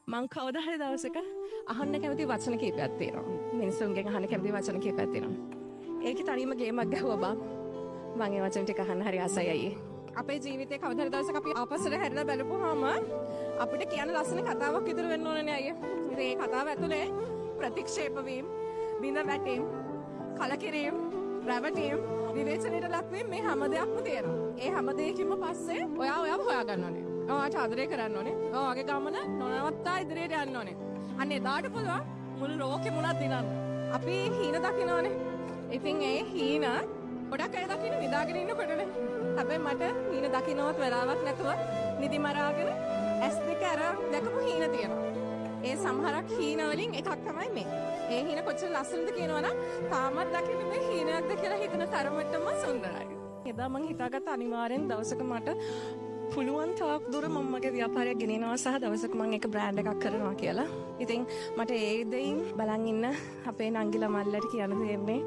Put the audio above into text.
මං කවදා හරි දවසක අහන්න කැමති වචන කීපයක් තියෙනවා. මිනිස්සුන්ගෙන් අහන්න කැමති වචන කීපයක් තියෙනවා. ඒකේ තනියම ගේමක් ගැහුවා බං. මං ඒ වචන ටික අහන්න හරි ආසයි අයියේ. අපේ ජීවිතේ කවදා හරි දවසක අපි ආපස්සට හැරිලා බලපුවාම අපිට කියන්න ලස්සන කතාවක් ඉතුරු වෙන්න ඕනනේ අයියේ. ඉතින් ඒ කතාව ඇතුලේ ප්‍රතික්ෂේප වීම, බිඳ වැටීම්, කලකිරීම, රැවටීම්, විවේචනයට ලක්වීම මේ හැම දෙයක්ම තියෙනවා. ඒ හැම දෙයකින්ම පස්සේ ඔයා ඔයාව හොයාගන්න ඕනේ. ඔයාට ආදරය කරන්න ඕනේ. ඔයාගේ ගමන නොනවත්තා ඉදිරියට යන්න ඕනේ. අන්න එදාට පුළුවන් මුළු ලෝකෙම උනත් දිනන්න. අපි හීන දකිනවනේ. ඉතින් ඒ හීන ගොඩක් අය දකින්න නිදාගෙන ඉන්නකොටනේ. හැබැයි මට හීන දකින්නවත් වෙලාවක් නැතුව නිදි මරාගෙන ඇස් දෙක අර දැකපු හීන තියෙනවා. ඒ සමහරක් හීන වලින් එකක් තමයි මේ. ඒ හීන කොච්චර ලස්සනද කියනවනම් තාමත් දකින්න මේ හීනයක්ද කියලා හිතන තරමටම සුන්දරයි. එදා මං හිතාගත්ත අනිවාර්යෙන් දවසක මට පුළුවන් තාක් දුර මම මගේ ව්‍යාපාරයක් ගෙනියනවා සහ දවසක මං ඒක බ්‍රෑන්ඩ් එකක් කරනවා කියලා. ඉතින් මට ඒ දෙයින් බලන් ඉන්න අපේ නංගිලා මල්ලට කියන්න තියෙන්නේ,